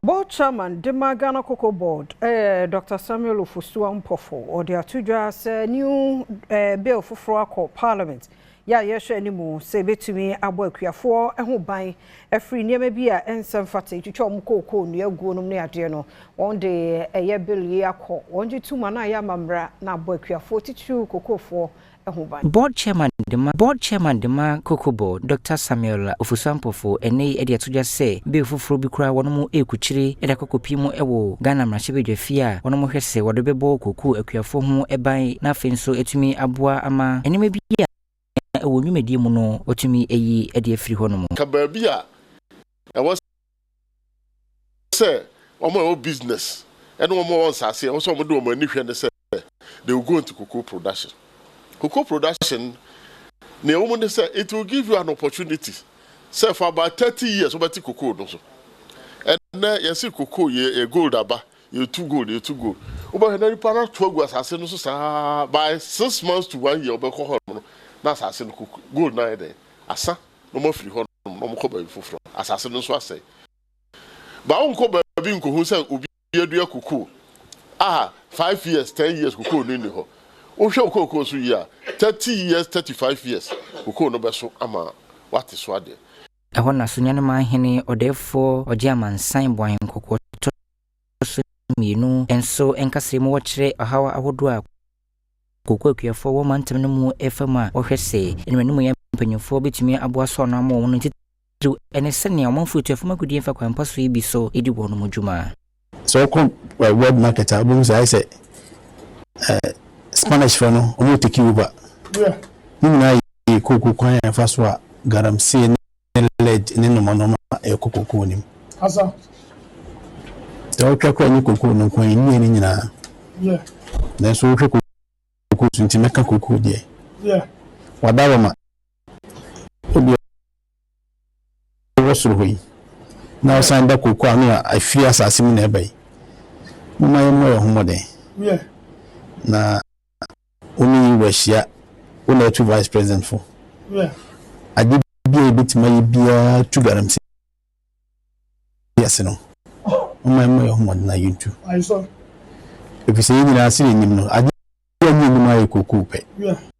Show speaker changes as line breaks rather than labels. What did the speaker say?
Board Chairman de ma Ghana Cocoa Board, Dr. Samuel Ofosu Ampofo, ɔde ato dwa sɛ new bill foforɔ akɔ Parliament yɛ a yɛhwɛ anim sɛ ebɛtumi abɔ akuafoɔ ho ban afiri nneɛma bi a ɛnsɛ mfata twitwa wɔn kookoo nnua guo nom ne adeɛ no. Wɔn de ɛyɛ bill yi akɔ, wɔn gye tum a na ayɛ amammerɛ na abɔ akuafoɔ, titiriw kookoofoɔ, ho ban.
Board Chairman de ma Cocoa Board, Dr Samuel Ofosu Ampofo, ɛne ɛde ato dwa sɛ bill foforɔ bi koraa wɔn mu ɛrekukyire ɛde akɔkɔpie mu ɛwɔ Ghana mmarahyɛbadwa fie a wɔn hwɛ sɛ wɔde bɛbɔ kookoo akuafoɔ ho ban, na afei nso atumi aboa ama nneɛma bi a ɛwɔ nnwumadie mu no wɔtumi ayi ɛde afiri hɔ nom.
Ka baabi a ɛwɔ sɛ wɔn a ɛwɔ business ɛne wɔn a wɔwɔ nsaase, ɛwɔ sɛ wɔn de wɔn ani hwɛ ne sɛ they will go into cocoa production. Cocoa production, nea ɛwɔ mu ne sɛ it will give you an opportunity sɛ for about 30 years wɔbɛte cocoa no so. Ɛnɛ yɛsi cocoa yɛ gold aba, yɛtu gold, yɛtu gold. Wobɛhwɛ na nipa no ato agu asase no so saa, by 6 months to one year wobɛkɔ hɔ no na asase no cocoa gold na ayɛ dɛ asa na wɔn afiri hɔ nom na wɔn kɔ baabi foforɔ, asase no nso asɛe. Ba wɔn nkɔ baabi nkohu sɛ obi adua cocoa a 5 years, 10 years cocoa no ni hɔ. Wohwɛ cocoa so yie a, 30 years, 35 years cocoa no bɛso ama wate so adeɛ.
Ɛhɔ na Sonyanema hene ɔdɛɛfoɔ ɔgye amansan bɔ ahenkɔkɔɔ tɔ so mmienu nso nkasɛɛ mu wɔkyerɛ ɔhaw ahodoɔ a kooko akuafoɔ wɔ mantam no mu ɛfa mu a wɔhwɛ sɛ animanim yɛ mpanyinfoɔ bɛtumi aboa so ɔno ama wɔn no, titiriw ɛne sɛnea ɔmanfoɔ etu afam agodie mfa kwan pa so yi bi so ɛdi wɔn mu dwuma.
Sɛ wokɔ world market a, wobɛhu sɛ ayɛ sɛ Spanish fo no ɔmo take over ne nyinaa. Yɛ kooko kwan a ɛfa so a galamsey ne lead ne nneɛma ɛkɔ kooko nim. Sɛ wotwa kora nye kooko no nko a, nnua no nyinaa, nanso wohwɛ kooko so nti mɛka kooko deɛ wadaroma obi wɔ soro hɔ yi na ɔsan da kooko ano a afiri asase mu na ɛba yi. Momma yɛmmɔ yɛn ho mmɔden na wo ne yi wahyia wo na ɛto vice president fo ade bi a yɛbɛtumi ayɛ biara tu galamsey ase no. Momma yɛmmɔ yɛn ho mmɔden na yɛntu, ɛfiri sɛ yɛn nyinaa sɛ yɛnim no ade a nyɛ nim ayɛ kookoo pɛ.